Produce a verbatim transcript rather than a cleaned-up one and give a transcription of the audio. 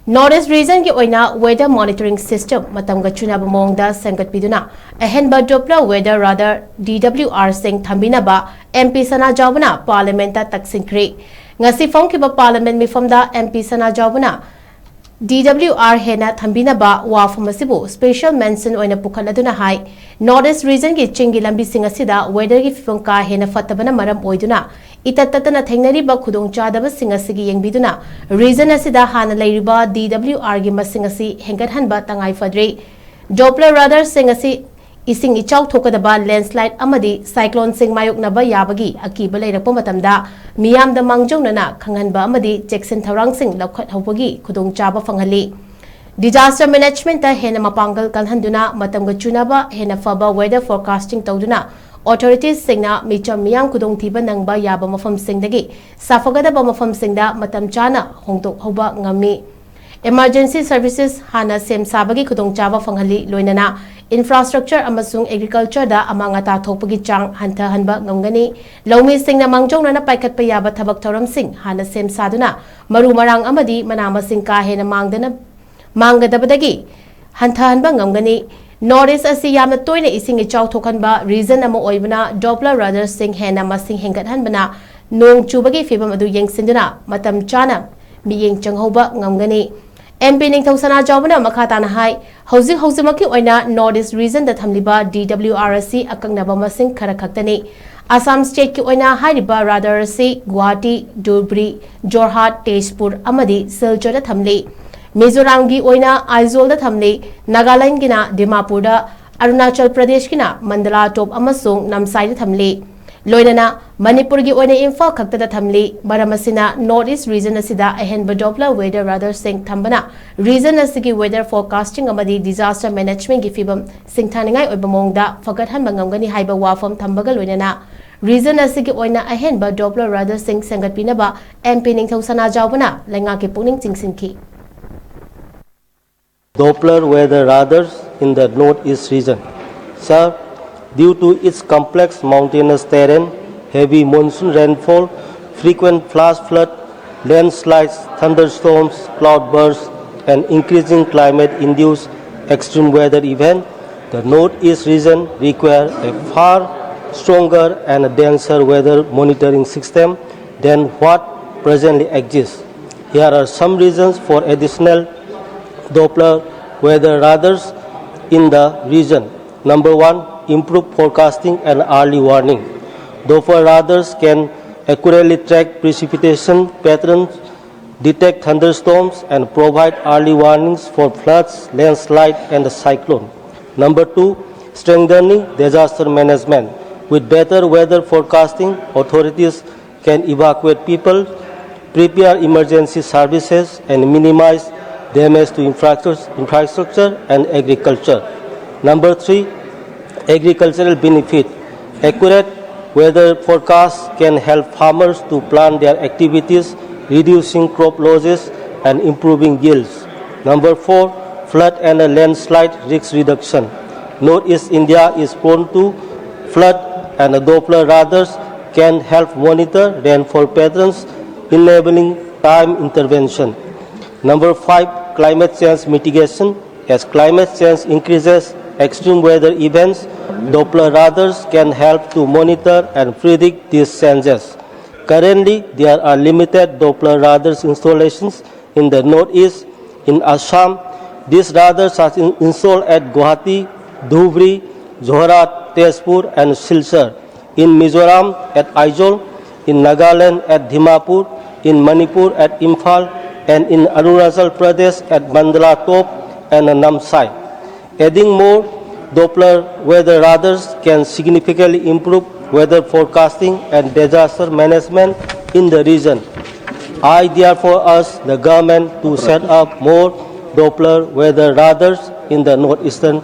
North East Region ꯒꯤ ꯑꯣꯏꯅ weather monitoring system ꯃꯇꯝꯒ ꯆꯨꯅꯕ ꯃꯑꯣꯡꯗ ꯁꯦꯝꯒꯠꯄꯤꯗꯨꯅ ꯑꯍꯦꯟꯕ Doppler weather radar, D W R ꯁꯤꯡ ꯊꯝꯕꯤꯅꯕ M P ꯁꯅꯥꯖꯥꯎꯕꯅ Parliament ꯇ ꯇꯛꯁꯤꯟꯈ꯭ꯔꯦ꯫ ꯉꯁꯤ ꯐꯝꯈꯤꯕ Parliament ꯃꯤꯐꯝꯗ M P ꯁꯅꯥꯖꯥꯎꯕꯅ D W R ꯍꯦꯟꯅ ꯊꯝꯕꯤꯅꯕ ꯋꯥꯐꯝ ꯑꯁꯤꯕꯨ special mention ꯑꯣꯏꯅ ꯄꯨꯈꯠꯂꯗꯨꯅ ꯍꯥꯏ, North East Region ꯒꯤ ꯆꯤꯡꯒꯤ ꯂꯝꯕꯤꯁꯤꯡ ꯑꯁꯤꯗ weather ꯒꯤ ꯐꯤꯕꯝ ꯀꯥ ꯍꯦꯟꯅ ꯐꯠꯇꯕꯅ ꯃꯔꯝ ꯑꯣꯏꯗꯨꯅ ꯏꯇꯠ ꯇꯠꯇꯅ ꯊꯦꯡꯅꯔꯤꯕ ꯈꯨꯗꯣꯡꯆꯥꯗꯕꯁꯤꯡ ꯑꯁꯤꯒꯤ ꯌꯦꯡꯕꯤꯗꯨꯅ region ꯑꯁꯤꯗ ꯍꯥꯟꯅ ꯂꯩꯔꯤꯕ D W R ꯒꯤ ꯃꯁꯤꯡ ꯑꯁꯤ ꯍꯦꯟꯒꯠꯍꯟꯕ ꯇꯉꯥꯏ ꯐꯗ꯭ꯔꯤ꯫ Doppler radar ꯁꯤꯡ ꯑꯁꯤ ꯏꯁꯤꯡ ꯏꯆꯥꯎ ꯊꯣꯛꯀꯗꯕ, landslide ꯑꯃꯗꯤ cyclone ꯁꯤꯡ ꯃꯥꯌꯣꯛꯅꯕ ꯌꯥꯕꯒꯤ ꯑꯀꯤꯕ ꯂꯩꯔꯛꯄ ꯃꯇꯝꯗ ꯃꯤꯌꯥꯝꯗ ꯃꯥꯡꯖꯧꯅꯅ ꯈꯪꯍꯟꯕ ꯑꯃꯗꯤ ꯆꯦꯛꯁꯤꯟ ꯊꯧꯔꯥꯡꯁꯤꯡ ꯂꯧꯈꯠꯍꯧꯕꯒꯤ ꯈꯨꯗꯣꯡꯆꯥꯕ ꯐꯪꯍꯜꯂꯤ꯫ Disaster management ꯇ ꯍꯦꯟꯅ ꯃꯄꯥꯡꯒꯜ ꯀꯜꯍꯟꯗꯨꯅ ꯃꯇꯝꯒ ꯆꯨꯅꯕ ꯍꯦꯟꯅ ꯐꯕ weather forecasting ꯇꯧꯗꯨꯅ authorities ꯁꯤꯡꯅ ꯃꯤꯆꯝ ꯃꯤꯌꯥꯝ ꯈꯨꯗꯣꯡꯊꯤꯕ ꯅꯪꯕ ꯌꯥꯕ ꯃꯐꯝꯁꯤꯡꯗꯒꯤ ꯁꯥꯐꯒꯗꯕ ꯃꯐꯝꯁꯤꯡꯗ ꯃꯇꯝ ꯆꯥꯅ ꯍꯣꯡꯗꯣꯛꯍꯧꯕ ꯉꯝꯃꯤ꯫ Emergency services ꯍꯥꯟꯅ ꯁꯦꯝ ꯁꯥꯕꯒꯤ ꯈꯨꯗꯣꯡꯆꯥꯕ ꯐꯪꯍꯜꯂꯤ, ꯂꯣꯏꯅꯅ infrastructure ꯑꯃꯁꯨꯡ agriculture ꯗ ꯑꯃꯥꯡ ꯑꯇꯥ ꯊꯣꯛꯄꯒꯤ ꯆꯥꯡ ꯍꯟꯊꯍꯟꯕ ꯉꯝꯒꯅꯤ꯫ ꯂꯧꯃꯤꯁꯤꯡꯅ ꯃꯥꯡꯖꯧꯅꯅ ꯄꯥꯏꯈꯠꯄ ꯌꯥꯕ ꯊꯕꯛ ꯊꯧꯔꯝꯁꯤꯡ ꯍꯥꯟꯅ ꯁꯦꯝ ꯁꯥꯗꯨꯅ ꯃꯔꯨ ꯃꯔꯥꯡ ꯑꯃꯗꯤ ꯃꯅꯥ ꯃꯁꯤꯡ ꯀꯥ ꯍꯦꯟꯅ ꯃꯥꯡꯗꯅ, ꯃꯥꯡꯒꯗꯕꯗꯒꯤ ꯍꯟꯊꯍꯟꯕ ꯉꯝꯒꯅꯤ꯫ North East ꯑꯁꯤ ꯌꯥꯝꯅ ꯇꯣꯏꯅ ꯏꯁꯤꯡ ꯏꯆꯥꯎ ꯊꯣꯛꯍꯟꯕ region ꯑꯃ ꯑꯣꯏꯕꯅ Doppler radar ꯁꯤꯡ ꯍꯦꯟꯅ ꯃꯁꯤꯡ ꯍꯦꯟꯒꯠꯍꯟꯕꯅ ꯅꯣꯡ ꯆꯨꯕꯒꯤ ꯐꯤꯕꯝ ꯑꯗꯨ ꯌꯦꯡꯁꯤꯟꯗꯨꯅ ꯃꯇꯝ ꯆꯥꯅ ꯃꯤꯠꯌꯦꯡ ꯆꯪꯍꯧꯕ ꯉꯝꯒꯅꯤ꯫ M P ꯅꯤꯡꯊꯧ ꯁꯅꯥꯖꯥꯎꯕꯅ ꯃꯈꯥ ꯇꯥꯅ ꯍꯥꯏ, ꯍꯧꯖꯤꯛ ꯍꯧꯖꯤꯛꯃꯛꯀꯤ ꯑꯣꯏꯅ North East Region ꯗ ꯊꯝꯂꯤꯕ D W R ꯑꯁꯤ ꯑꯀꯛꯅꯕ ꯃꯁꯤꯡ ꯈꯔ ꯈꯛꯇꯅꯤ꯫ ꯑꯁꯥꯝ state ꯀꯤ ꯑꯣꯏꯅ ꯍꯥꯏꯔꯤꯕ radar ꯑꯁꯤ ꯒꯨꯋꯥꯍꯥꯇꯤ, ꯙꯨꯕ꯭ꯔꯤ, ꯖꯣꯔꯍꯥꯠ, ꯇꯦꯖꯄꯨꯔ ꯑꯃꯗꯤ ꯁꯤꯜꯆꯔꯗ ꯊꯝꯂꯤ꯫ ꯃꯤꯖꯣꯔꯥꯝꯒꯤ ꯑꯣꯏꯅ ꯑꯥꯏꯖꯣꯜꯗ ꯊꯝꯂꯤ꯫ ꯅꯥꯒꯥꯂꯦꯟꯒꯤꯅ ꯗꯤꯃꯥꯄꯨꯔꯗ, ꯑꯔꯨꯅꯥꯆꯜ ꯄ꯭ꯔꯗꯦꯁꯀꯤꯅ ꯃꯟꯗꯂꯥ ꯇꯣꯞ ꯑꯃꯁꯨꯡ ꯅꯝꯁꯥꯏꯗ ꯊꯝꯂꯤ꯫ ꯂꯣꯏꯅꯅ ꯃꯅꯤꯄꯨꯔꯒꯤ ꯑꯣꯏꯅ ꯏꯝꯐꯥꯜ ꯈꯛꯇꯗ ꯊꯝꯂꯤ꯫ ꯃꯔꯝ ꯑꯁꯤꯅ North East Region ꯑꯁꯤꯗ ꯑꯍꯦꯟꯕ Doppler weather radar ꯁꯤꯡ ꯊꯝꯕꯅ region ꯑꯁꯤꯒꯤ weather forecasting ꯑꯃꯗꯤ disaster management ꯀꯤ ꯐꯤꯕꯝ ꯁꯤꯡꯊꯥꯅꯤꯡꯉꯥꯏ ꯑꯣꯏꯕ ꯃꯑꯣꯡꯗ ꯐꯒꯠꯍꯟꯕ ꯉꯝꯒꯅꯤ ꯍꯥꯏꯕ ꯋꯥꯐꯝ ꯊꯝꯕꯒ ꯂꯣꯏꯅꯅ region ꯑꯁꯤꯒꯤ ꯑꯣꯏꯅ ꯑꯍꯦꯟꯕ Doppler radar ꯁꯤꯡ ꯁꯦꯝꯒꯠꯄꯤꯅꯕ M P ꯅꯤꯡꯊꯧ ꯁꯅꯥꯖꯥꯎꯕꯅ ꯂꯩꯉꯥꯛꯀꯤ ꯄꯨꯛꯅꯤꯡ ꯆꯤꯡꯁꯤꯟꯈꯤ꯫ Doppler weather radars in the North East region. Sir, due to its complex mountainous terrain, heavy monsoon rainfall, frequent flash flood, landslides, thunderstorms, cloudbursts, and increasing climate-induced extreme weather event, the Northeast region require a far stronger and denser weather monitoring system than what presently exists. Here are some reasons for additional Doppler weather radars in the region. Number one, improve forecasting and early warning. Doppler radars can accurately track precipitation patterns, detect thunderstorms, and provide early warnings for floods, landslide, and cyclone. Number two, strengthening disaster management. With better weather forecasting, authorities can evacuate people, prepare emergency services, and minimize damage to infrastructure, infrastructure and agriculture. Number three, agricultural benefit. Accurate weather forecasts can help farmers to plan their activities, reducing crop losses and improving yields. Number four, flood and landslide risk reduction. Northeast India is prone to flood, and Doppler radars can help monitor rainfall patterns, enabling time intervention. Number five, climate change mitigation. As climate change increases extreme weather events, Doppler radars can help to monitor and predict these changes. Currently, there are limited Doppler radars installations in the Northeast. In Assam, these radars are in- installed at Guwahati, Dhubri, Jorhat, Tezpur, and Silchar. In Mizoram, at Aizawl, in Nagaland, at Dimapur, in Manipur, at Imphal, and in Arunachal Pradesh, at Mandla Top and Namsai. Adding more Doppler weather radars can significantly improve weather forecasting and disaster management in the region. I therefore urge the government to set up more Doppler weather radars in the northeastern